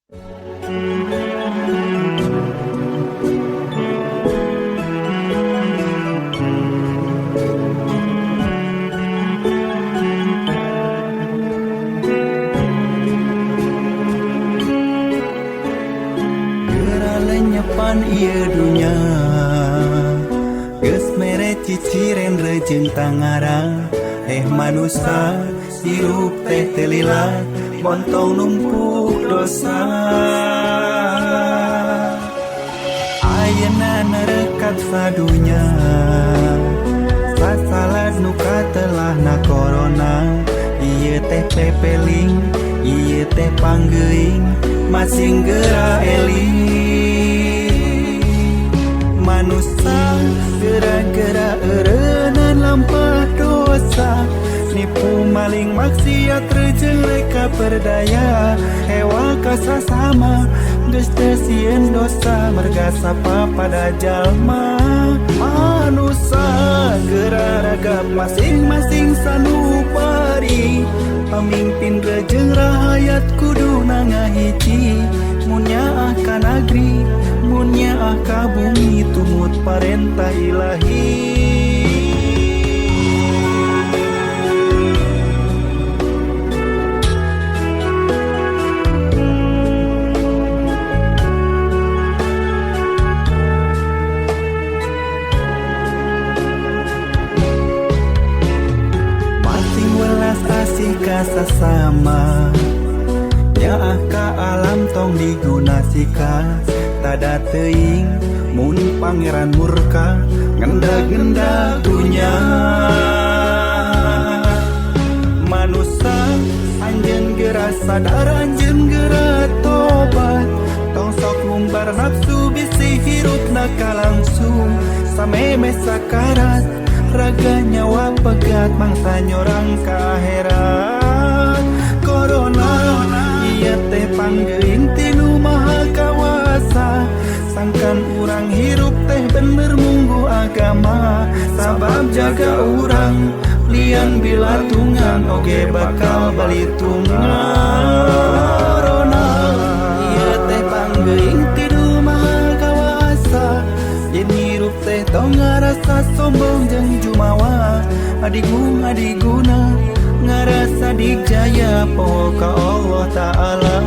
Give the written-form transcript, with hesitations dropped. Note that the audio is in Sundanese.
Geura lenyepan ieu dunya geus mere ciciren rejeung tangara. Eh manusa hirup teh teu lila montong numpuk dosa. Ayeuna nerekat sadunya sasalad nu katelahna corona. Ieu teh pepeling, ieu teh panggeuing, masing geura eling. Manusa geura-geura eureunnan lampah dosa, nipu maling maksiat rejeung reka perdaya. Hewa kasasama geus teu sieun dosa merga sapa pada jalma. Manusa geura ragap masing-masing sanupari, pamimpin rejeung rahayat kudu ngahiji. Mun nyaah ka nagri, mun nyaah ka bumi, tumut parentah ilahi. Masing welas asih ka sasama, nyaah ka alam tong digunasika. Tada teuing mun pangeran murka ngenda-genda dunya. Manusa anjeun geura sadar, anjeun geura tobat, tong sok ngumbar nafsu bisi hirupna kalangsung. Sameme sakarat raga nyawa pegat mangsa nyorang ka akhirat. Corona ieu teh panggeuing tinu maha kawasa, sangkan urang hirup teh bener munggu agama. Sabab jaga urang lian bila tungan oge bakal balitungan. Corona ieu teh panggeuing tinu maha kawasa, yen hirup teh tong ngarasa sombong jeung jumawa. Adigung adiguna ngarasa dijaya poho ka Allah Ta'ala.